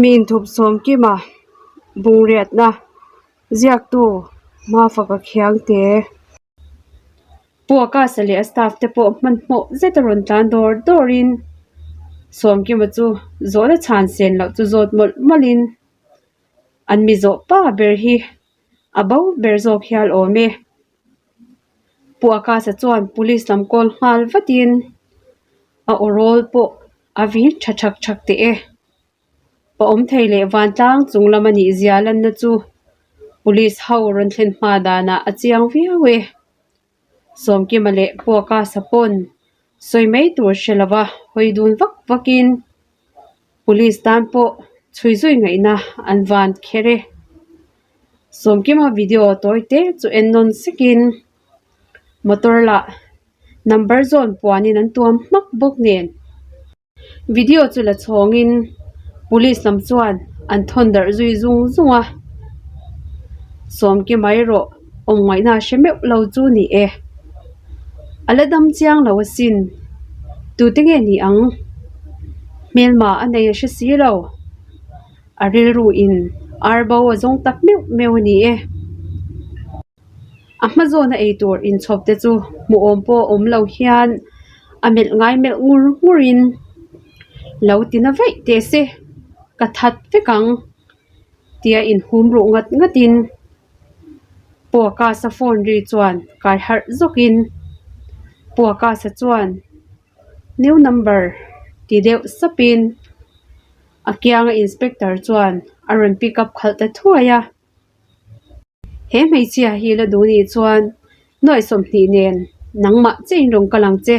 Mi inthup Sawmkima bungrêtna ziaktu Mafaka Khiangte. Pu Akasa leh a staff te pawh hmanhmawh zet a rawn tlan dawr dawrin Sawmkima chu zawhna chhan sen loh chu zawt mawlh mawlhin an mi zawh pa ber hi a bo ber zawk hial awm e. Pu Akasa chuan police lam kawl nghal vatin a aw rawl pawh a vin tha thak thak teh e. Pa awm thei leh vantlang chung lam a nih zia lanna chu police ho rawn thlen hma danah a chiang viau e. Sawmkima leh Pu Akasa pawn sawi mai tur hre lova hawi dun vak vakin police tan pawh chhui zui ngaihna an van kher e. Sawmkima video tawi te chu en nawn sekin motor lah number zawn puanin an tuam hmak bawk nen. Video chu la chhawngin police lam chuan an thawn darh zui zung zung a, Sawmkima erawh awm ngaihna a hre meuh lo chu ni e. A la dam chiang lo asin, tute nge ni ang? Hmelma a nei a hre si lo. A rilru in ar bo a zawng tak meuh meuh a ni e. A hma zawna eitur inchhawp te chu hmuh awm pawh awm lo hian a melh ngai melh ngur ngur in lo ti na vaih teh se ka that vek ang tia inhum ruh ngat ngat in Puakasa phone ri chuan kai harh zawk in Puakasa chuan new number ti deuh sap in a kianga inspector chuan a rawn pick up khalh ta thuai a. He hmeichhia hi la duh nih chuan nuaih 20 nen nangmah che in rawn kal ang che.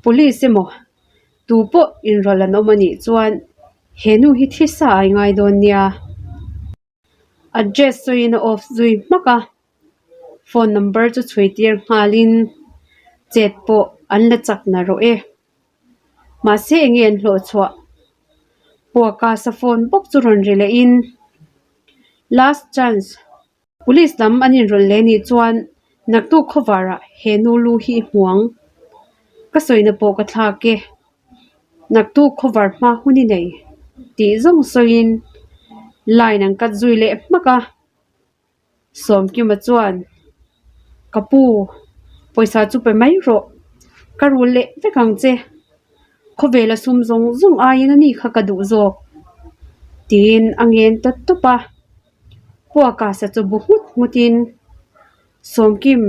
Police emaw tu pawh inrawlh an awm a nih chuan he nu hi thisa ai ngai dawn nia. Address sawiin a off zui hmak a, phone number chu chhui tir nghalin chet pawh an la chak na rawh e. Mahse enge an hlawh chhuah? Puakasa phone bawk chu rawn ri lehin last chance police lam an inrawlh leh nih chuan naktuk khawvarah he nu lu hi i hmu ang. Ka sawina pawh ka thlak e. Naktuk khawvar hma hun i nei tih zawng sawiin line an cut zui leh hmak a. Sawmkima chuan, Ka pu, pawisa chu pe mai rawh. Ka rul leh vek ang che. Khawvela sum zawng zawng aiin a ni kha ka duh zawk, tiin a ngen ta tawp a. Puakasa chu bu nghut nghutin, Sawmkim,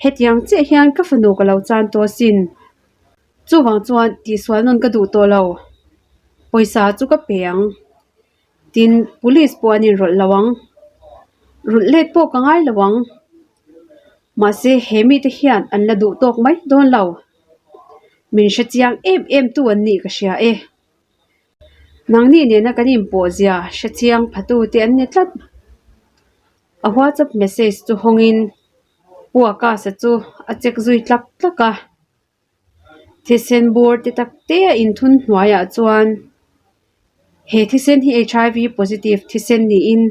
hetiang chiah hian ka fanu ka lo chan tawh asin. Chuvang chuan tihsual nawn ka duh tawh lo. Pawisa chu ka pe ang. Tin, police pawh an inrawlh lo ang. Rulh let pawh ka ngai lo ang. Mahse, he mite hian an la duh tawk mai dawn lo. Min hre chiang em em tu an nih ka hria e. Nangni nena kan inpawh zia hre chiang phatu te an ni tlat. A WhatsApp message chu hawngin Pu Akasa chu a check zui tlak tlak a. Thisen bur te tak te a inthun hnuaiah chuan he thisen hi HIV positive thisen niin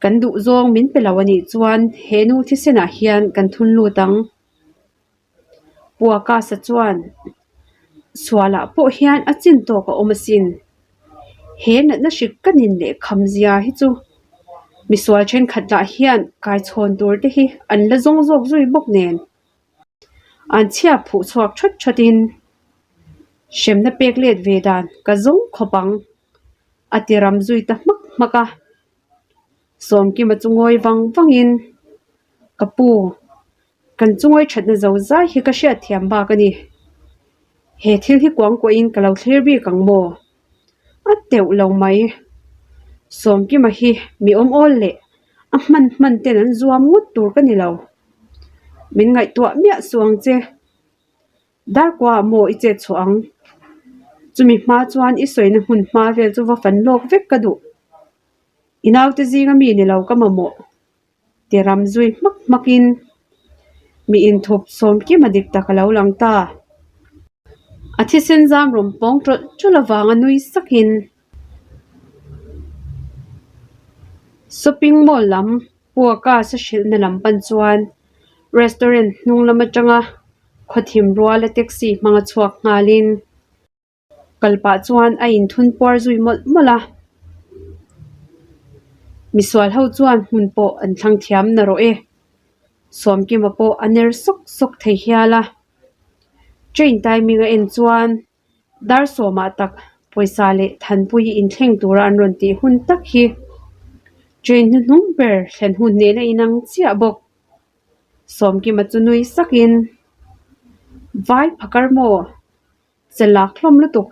kan duh zawng min pe lo a nih chuan he nu thisen ah hian kan thun lut ang. Pu Akasa chuan sualah pawh hian a chin tawk a awm asin. He natna hrik ka nin leh kham zia hi chu misual thenkhat lah hian kaichhawn tur te hi an la zawng zawk zui bawk nen. An chhia phuh chhuak that that in hremna pek let ve dan ka zawng khawp ang a ti ram zui ta hmak hmak a. Sawmkima chu ngawi vang vang in ka pu kan chungawi thatna zo zai hi ka hriat thiam bak a ni. He thil hi kuang kuah in ka lo thlir bik ang maw? A teuh lo mai. Sawmkima hi mi awm awl leh a hman hman ten an zuam ngawt tur ka ni lo. Min ngaihtuah miah suh ang che. Darkua ah maw i chet chhuah ang? Chumi hma chuan i sawina hmun hma vel chu va fan lawk vek ka duh. I naute zinga mi ni lo ka mamawh. Ti ram zui hmak hmakin mi inthup sawmkima dik tak a lo lang ta. A thisen zam rawn pawng tawlh tawlh avanga nui sakin shopping mall lam puaka sa hrilhna lam pan chuan restaurant hnung lam atanga khawthim ruala taxi hmanga chhuak nghalin. Kal pah chuan a inthun puar zui mawlh mawlh a. Misual ho chuan hmun pawh an thlang thiam na rawh e. Sawmkima pawh a ner sawk sawk thei hial a. Train timing a en chuan dar sawmah tak pawisa leh thanpui inthleng tura an rawn tih hun tak hi train hnuhnung ber thlen hun nen a inang chiah bawk. Sawmkima chu nui sakin, Vai phakar maw? Che lak hlawm lutuk.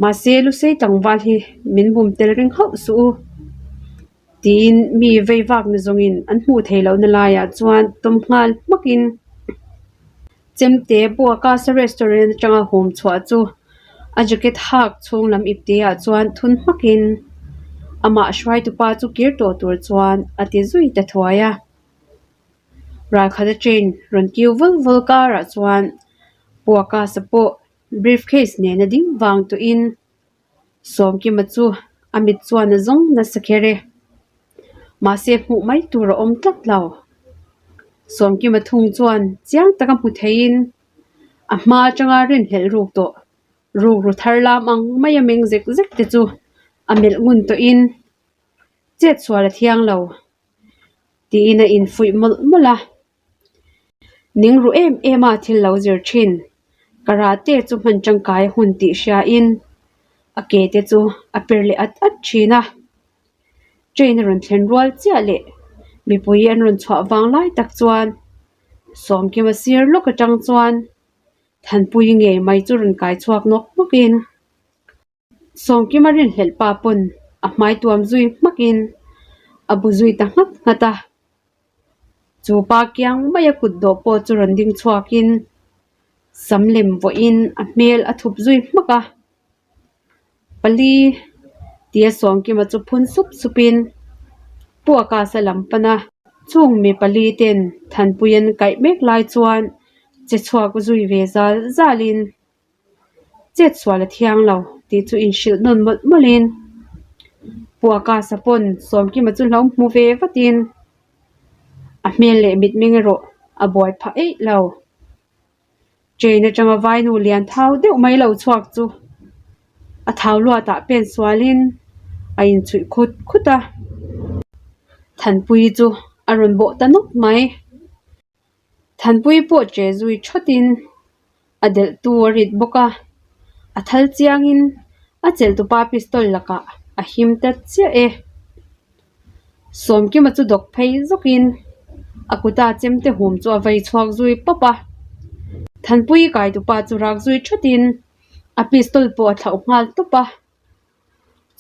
Mahse Lusei tlangval hi min bum tel ring hauh suh u tiin mi vei vak na zawngin an hmuh theih lohna laiah chuan tawm nghal hmakin Chemte Buakasa restaurant atanga hum chhuah chu a jacket hak chhung lam ipte ah chuan thun hmakin amah hruaitupa chu kir tawh tur chuan a ti zui ta thuai a. Ralkhata train rawn kiu vul vul karah chuan Buakasa pawh briefcase nena ding vang tawhin Sawmkima chu a mit chuan a zawng nasa kher e. Mahse hmuh mai tur a awm tlat lo. Sawmkima thung chuan chiang taka hmu theiin a hma atanga rinhlelh ruk tawh rukru thar lam ang maia meng zek zek te chu a melh ngun tawhin chet sual a thiang lo tiin a infuih mawlh mawlh a. Ning ru em em a thil lo zir thin. Karate chu hman tangkai a hun tih hriain a ke te chu a per leh at at thin a. Train a rawn thlen rual chiah leh mipui an rawn chhuah vang lai tak chuan Sawmkima sir lawk atang chuan Thanpui ngei mai chu rawn kai chhuak nawk nawkin Sawmkima rinhlelh pa pawn a hmai tuam zui hmakin a bu zui ta nghat nghat a. Chu pa kiang maia kut dawh pawh chu rawn ding chhuakin sam lem vawiin a hmel a thup zui hmak a. Pali tia Sawmkima chu phun sup supin Pu Akasa lam pan a. Chung mi pali ten Thanpui an kaih mek lai chuan che chhuak zui ve zal zalin Chet sual a thiang lo tih chu inhrilh nawn mawlh mawlhin Pu Akasa pawn Sawmkima chu hlo hmu ve vatin a hmel leh mitmeng erawh a buai phah eih lo. Train atanga vainu lian thau deuh mai lo chhuak chu a thau luatah pen sualin a inchhuih khut khut a, Thanpuii chu a rawn bawh ta nawk mai. Thanpui pawh che zui thawtin a delh tu a rit bawk a, a thal chiangin a chelhtupa pistol lakah a him ta chiah e. Sawmkima chu dawk phei zawkin a kuta chemte hum chu a vei chhuak zui pawp a, Thanpui kaitupa chu rak zui thawtin a pistol pawh a thlauh nghal tawp a.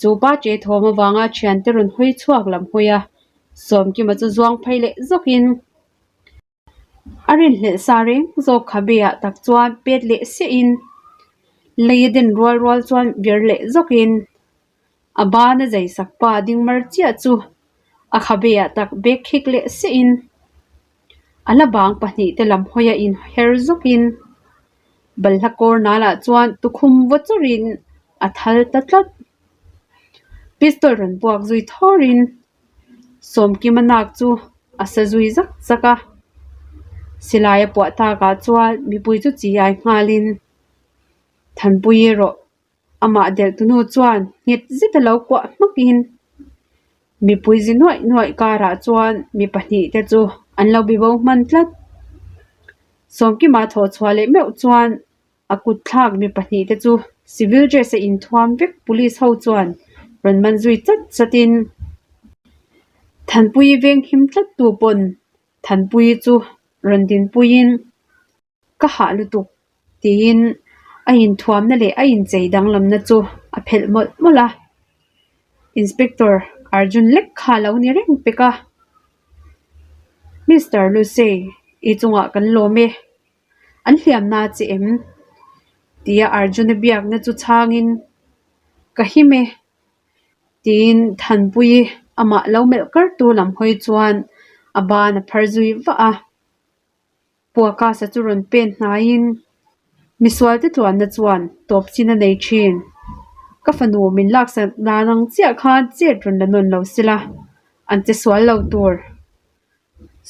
Chu pa che thawm avanga thiante rawn hawi chhuak lam hawi a, Sawmkima chu zuang phei leh zawkin a rinhlelh sa reng zawk khabe ah tak chuan pet leh siahin lei a den rual rual chuan vir leh zawkin a ban a zai sak pa ding mar chiah chu a khabe ah tak bag khik leh siahin a la bang pahnih te lam hawi a inher zawkin. Balhla kawr nalah chuan tukhum vaw chawrhin a thal ta tlat. Pistol rawn puak zui thawrin Sawmkima nak chu a sa zui zak zak a. Silai a puah takah chuan mipui chu chi ai nghalin Thanpui erawh amah delh tunu chuan nghet zet a lo kuah hmakin mipui zi nuaih nuaih karah chuan mi pahnih te chu an lo bibo hman tlat. Sawmkima thawh chhuah leh meuh chuan a kut thlak mi pahnih te chu civil dress a inthuam vek police ho chuan rawn man zui chat chatin Thanpuii veng him tlat tu pawn Thanpuii chu rawn dinpuiin Ka hah lutuk tiin a inthuamna leh a inchei danglamna chu a phelh mawlh mawlh a. Inspector Arjun lek kha a lo ni reng pek a. Mister Lusei i chungah kan lawm e, an hliamna che em? tia Arjun-a biakna chu chhangin ka him e tiin Thanpuii amah lo melh kartu lam hawi chuan a ban a phar zui vah a. Puakasa chu rawn pen hnaiin misualte tluanna chuan tawp chin a nei thin. Ka fanu min laksak dan ang chiah khan chet rawn la nawn lo sela, an che sual lo tur.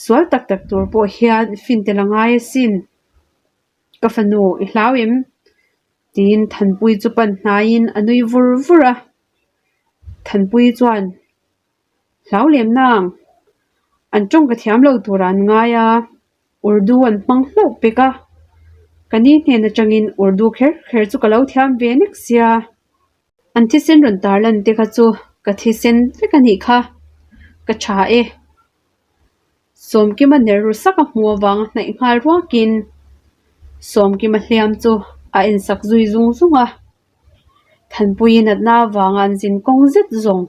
Sual tak tak tur pawh hian fin tel a ngai asin. Ka fanu i hlau em? Tiin Thanpuii chu pan hnaiin a nui vur vur a. Thanpuii chuan, Hlau lem nang, an tawng ka thiam lo turah an ngai a, Urdu an hmang hlauh pek a, ka ni hnen atangin Urdu kher kher chu ka lo thiam ve nek sia. An thisen rawn tarlan te kha chu ka thisen vek a nih kha, ka tha e. Sawmkima ner ru sak a hmuh avanga hnaih nghal ruakin Sawmkima hliam chu a ensak zui zung zung a. Thanpuii natna avanga an zin kawng zet zawng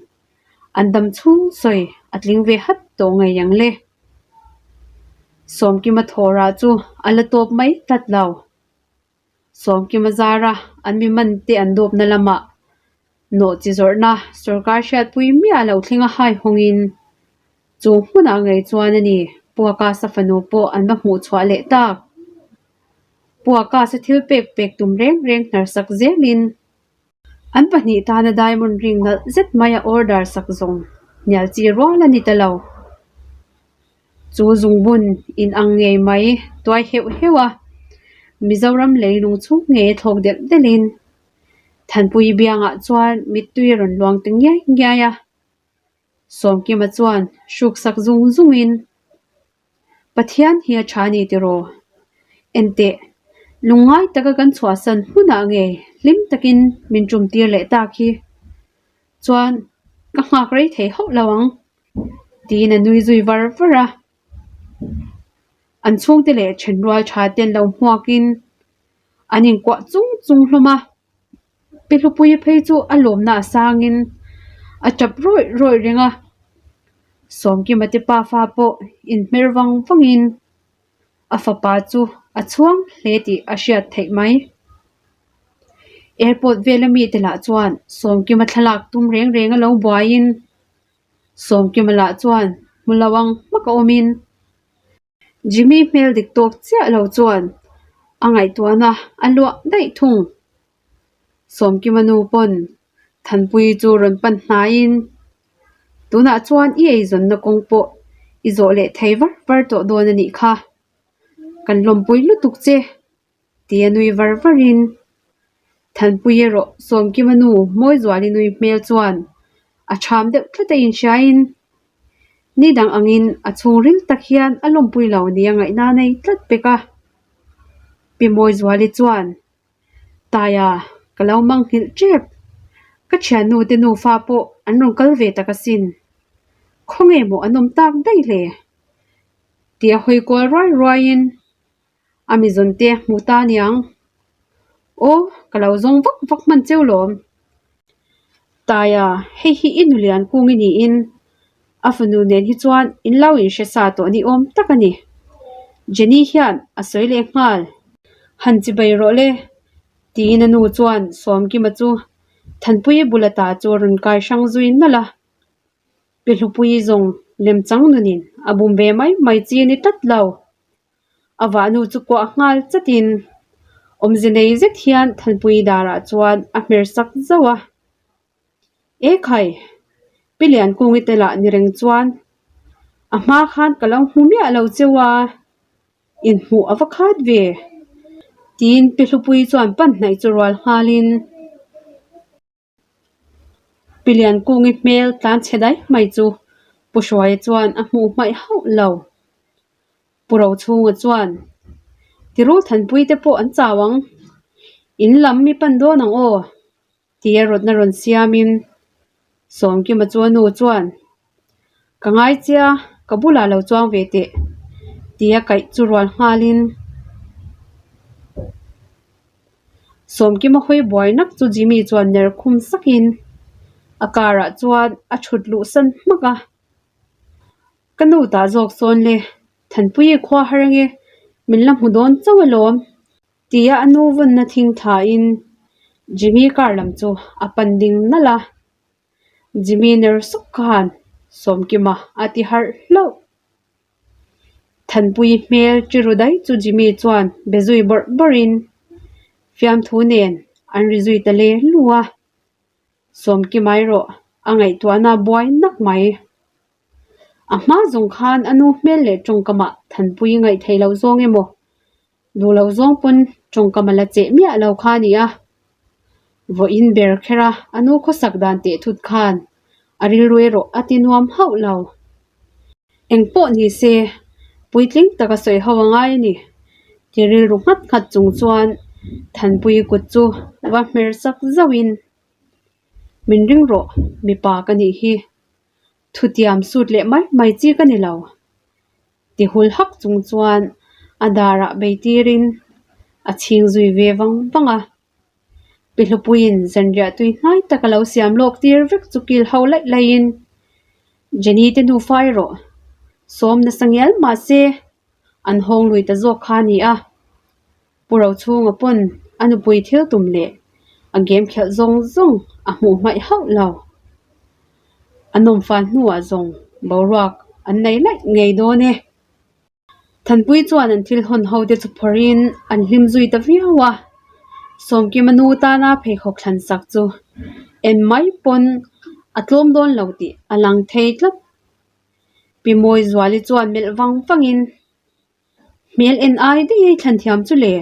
an dam chhung sawi a tling ve hat tawh ngei ang le. Sawmkima thawhrah chu a la tawp mai tlat lo. Sawmkima zara an mi man te an dawpna lamah nawh chi zawrhna sorkar hriatpui miah lo thleng a hai hawngin chu hmunah ngei chuan a ni Puakasa fanu pawh an va hmuh chhuah leh tak. Puakasa thil pek pek tum reng reng hnarsak zelin An pahnih tana diamond ring nalh zet mai a order sak zawng hnial chi rual a ni ta lo. Chu zungbun in ang ngei mai tuai heuh heuh a, Mizoram leilung chhung ngei a thlawk delh delhin Thanpui biangah chuan mittui a rawn luang ta ngiai ngiai a. Sawmkima chuan hruk sak zung zungin Pathian hi a tha a ni tiraw? Enteh, lungngai taka kan chhuahsan hmunah nge hlim takin min tum tir leh tak hi? Chuan ka nghak rei thei hauh lo ang tiin a nui zui var var a. An chhungte leh thenrual tha te an lo hmuakin an inkuah chung chung hlawm a. Pi Hlupuii phei chu a lawmna a sangin a tap rawih rawih reng a, Sawmkima te pafa pawh inhmer vang vangin a fapa chu a chhuang hle tih a hriat theih mai. Airport vela mite lah chuan Sawmkima thlalak tum reng reng a lo buaiin Sawmkima lah chuan hmu lo ang hmak a awmin Jimmy hmel dik tawk chiah lo chuan a ngaihtuahna a luah daih thung. Sawmkima nu pawn Thanpuii chu rawn pan hnaiin, Tunah chuan i eizawnna kawng pawh i zawh leh thei var var tawh dawn a nih kha. Kan lawmpui lutuk che tia nui var varin Thanpuii erawh Sawmkima nu Mawizuali nui hmel chuan a chham deuh tlat a inhriain ni dang angin a chhungril tak hian a lawmpui lo nia ngaihna nei tlat pek a. Pi Mawizuali chuan, Taia, ka lo manghilh tep. Ka thiannu te nufa pawh an rawn kal ve tak asin. Khawnge maw an awm tak daih le? Tia hawi kual ruai ruaiin A mi zawn te hmu ta aniang. Aw, ka lo zawng vak vak hman cheu lawm. Taia, hei hi i nulian kung i niin a fanu nen hi chuan in lo inhre sa tawh ni awm tak a ni. Jenny hian a sawi leh nghal. Han chibai rawh le, tiin a nu chuan Sawmkima chu Thanpuii bula ta chu a rawn kai hrang zui nalh a. Pi Hlupuii zawng lemchang nunin a bum ve mai mai chi a ni tlat lo. A vahnu chu kuah nghal chatin awmze nei zet hian Thanpui darah chuan a hmer sak zauh a. E khai! Pi Liankungi te lah ni reng chuan a hma khan ka lo hmu miah lo cheu a, inhmuh a va khat ve tiin Pi Hlupuii chuan pan hnaih chu rual nghalin. Pi Liankungi hmel tlan chhe daih mai chu Pu Hruaia chuan a hmuh hmaih hauh lo. Pu Rochhunga chuan, Tirul Thanpui te pawh an chau ang, in lam mi pan dawn ang aw, tia rawtna rawn siamin Sawmkima chu a nu chuan, Ka ngai chia, ka bulah lo chuang ve teh, tia kaih chu rual nghalin. Sawmkima hawi buai nak chu Jimmy chuan ner khum sakin a car ah chuan a thut luh san hmak a. Ka nu tah zawk sawn le, Thanpuii khua har ange, min la hmu dawn chauh alawm tia a nu vawnna thing thlain Jimmy car lam chu a pan ding nalh a. Jimmy ner sawk khan Sawmkima a ti harh hlauh. Thanpuii hmel chiru daih chu Jimmy chuan be zui bawrh bawrhin fiamthu nen an ri zui ta le lu a. Sawmki mai rawh a ngaihtuahna buai nak mai. A hma zawng khan a nu hmel leh tawngkamah Thanpuii ngaih theih loh zawng emaw duh loh zawng pawn tawngkam a la cheh miah lo kha a ni a. Vawiin ber kher a a nu khawsak dan teh thut khan a rilru erawh a ti nuam hauh lo. Eng pawh ni se, puitling taka sawi ho a ngai a ni, ti rilru nghat nghat chung chuan Thanpuii kut chu va hmer chak zauhin, Min ring rawh, mipa ka nih hi. Thutiam sut leh mai mai chi ka ni lo, ti hul hak chung chuan a darah bei tirin a chhing zui ve vang vang a. Pi Hlupuiin zanriah tui hnai tak a lo siam lawk tir vek chu kil ho laih laihin Jenny te nufa erawh sawm nasa ngial mahse an hawng lui ta zawk kha a ni a. Pu Rochhunga pawn a nupui thil tum leh a game khelh zawng zawng a hmuh hmaih hauh lo. A nawmfan hnuah zawng boruak an nei laih ngei dawn e. Thanpui chuan an thil hawn ho te chu phawrhin an hlim zui ta viau a, Sawmkima nu tana pheikhawk thlan sak chu en mai pawn a tlawm dawn lo tih a lang thei tlat. Pi Mawizuali chuan melh vang vangin hmel en ai daih a i thlan thiam chu le.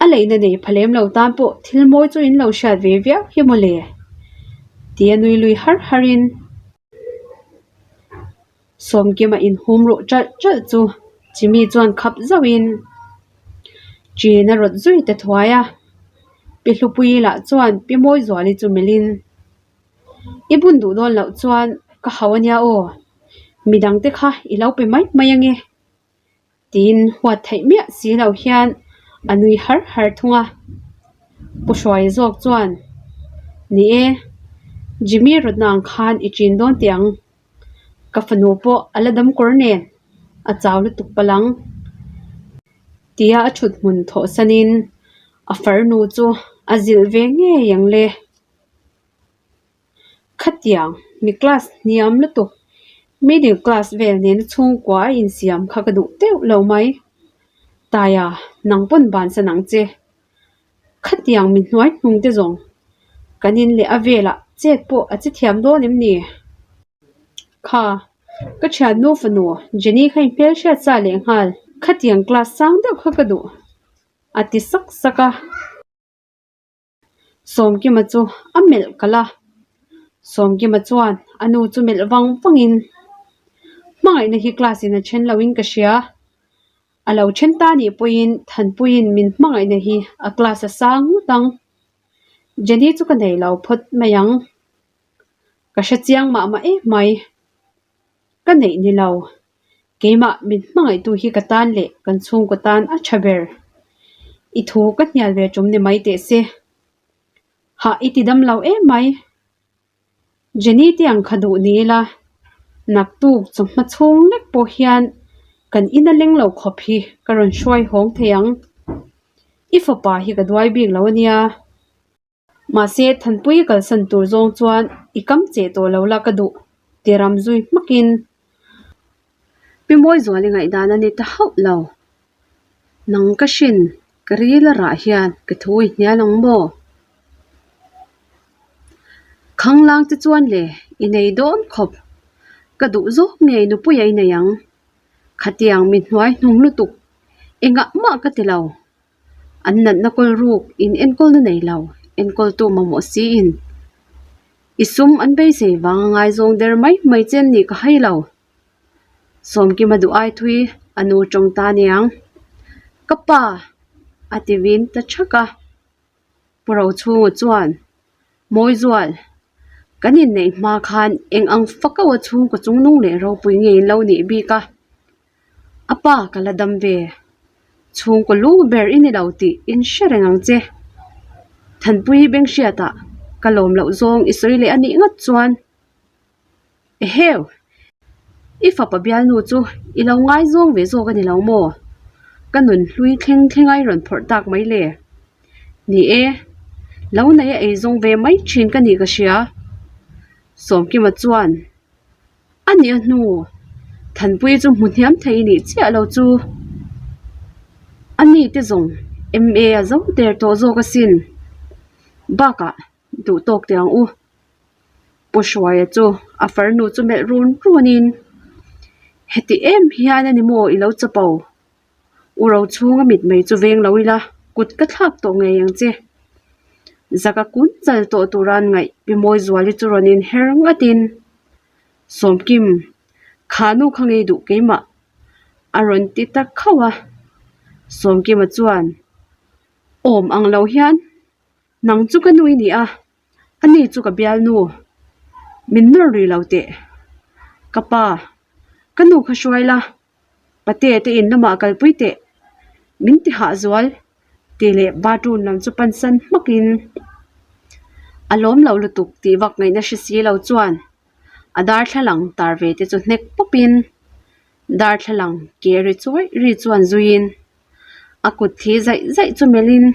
A leihna nei pha lem lo tan pawh thil mawi chu in lo hriat ve viau hi maw le? Tia nui lui har harin Sawmkima inhum ruh ṭalh ṭalh chu Jimmy chuan khap zauhin ṭin a rawt zui ta thuai a. Pi Hlupuii lah chuan Pi Mawizuali chu melhin, I bun duh dawn loh chuan ka hau ania aw, midangte kha i lo pe mai mai ange. Tiin huat theih miah si lo hian a nui har har thung a. Pu Hruaia zawk chuan, Ni e, Jimmy rawtna ang khan i ṭin dawn teh ang. Ka fanu pawh a la dam kawr nen, a chau lutuk palh ang. Tia a ṭhut hmun thawhsanin a farnu chu a zilh ve ngei ang le. Khatiang mi class hniam lutuk middle class vel nena chhungkua a insiam kha ka duh deuh lo mai. Taia nang pawn bansan ang che. Khatiang mi hnuai hnung te zawng kan in leh a velah chet pawh a che thiam dawn em ni? Kha ka thiannu fanu Jenny kha i hmelhriat sa lehnghal khatiang class sang deuh kha ka duh a ti sak sak a. Sawmkima chu a melh kalh a, Sawmkima chuan a nu chu melh vang vangin, Hmangaihna hi class in a then loin ka hria, a lo then ta nih pawhin Thanpuiin min hmangaihna hi a class a sang ngawt ang, Jenny chu ka nei lo phawt mai ang, ka hre chiang mah mah em mai, ka neih ni lo. Keimah min hmangaihtu hi ka tan leh kan chhungkaw tan a tha ber. I thu ka hnial ve tum ni mai teh se. Hah i ti dam lo em mai. Jenny te ang kha duh ni ila, naktuk chawhma chhung lek pawh hian kan in a leng lo khawp hi ka rawn hruai hawng thei ang. I fapa hi ka duai bik lo a nia. Mahse, Thanpui kalsan tur zawng chuan i kam che tawh lo la ka duh ti ram zui hmakin Pi Mawizuali ngaihdan a ni ta hauh lo. Nang ka hrin, ka ril a rah hian ka thu i hnial ang maw? Khanglang te chuan le i nei dawn khawp, ka duh zawk ngei nupuia i nei ang. Khatiang mi hnuai hnung lutuk engah mah ka ti lo. An natna kawl ruk in enkawlna nei lo, enkawltu mamawh siin i sum an beisei vang a ngaizawng der mai mai che an nih ka hai lo. Sawmkima duh ai thui a nu tawng ta aniang. Ka pa! a ti vin ta thak a. Pu Rochhunga chuan, Mawizual, kan inneih hma khan eng ang fak auh a chhungkaw chungnung leh ropui nge in lo nih bik a? A pa ka la dam ve, chhungkaw lu ber i ni lo tih in hre reng ang che. Thanpui Benghriatah ka lawm loh zawng i sawi leh a nih ngawt chuan, Eheu! I fapa bialnu chu i lo ngaizawng ve zawk a ni lo maw? Ka nun hlui thleng thleng a i rawn phawrh tak mai le. Ni e, lo nei a eizawng ve mai thin ka nih ka hria. Sawmkima chuan. A nih a hnu, Thanpuii chu hmu hniam thei nih chiah lo chu a ni te zawng MA a zo der tawh zawk asin. Bakah duh tawk teh ang u. Pu Hruaia chu a farnu chu melh run runin, Heti em hian a ni maw i lo chapo? U Rochhunga mitmei chu veng lo ila kut ka thlak tawh ngei ang che. Zaka kun chal tawh tura an ngaih Pi Mawizuali chu rawn inher ngatin, Sawmkim, kha nu kha ngei duh keimah a rawn ti ta khauh a. Sawmkima chuan, Awm ang lo hian nang chu ka nu i ni a, ani chu ka bialnu, min nawr rih lo teh. Ka pa, ka nu kha hruai la, Pate te in lamah kalpui teh, min ti hah zual tih leh bathroom lam chu pansan hmakin a lawm lo lutuk tih vak ngaihna hre si lo chuan a darthlalang tar ve te chu hnek pawpin darthlalang ke ri chawi ri chuan zuiin a kut thli zaih zaih chu melhin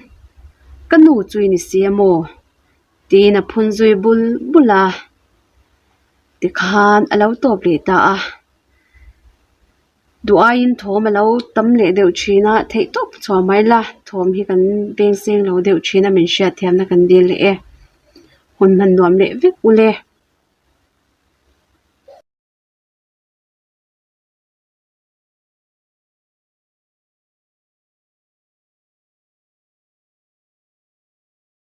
ka nu chu i ni si a maw tiin a phun zui bul bul a tikhan a lo tawp leh ta a. Duh aiin thawm a lo tam leh deuh thin a, theih tawp chhuah mai la, thawm hi kan veng seng lo deuh thin a min hriat thiamna kan dil leh e. Hun hman nuam leh vek ule.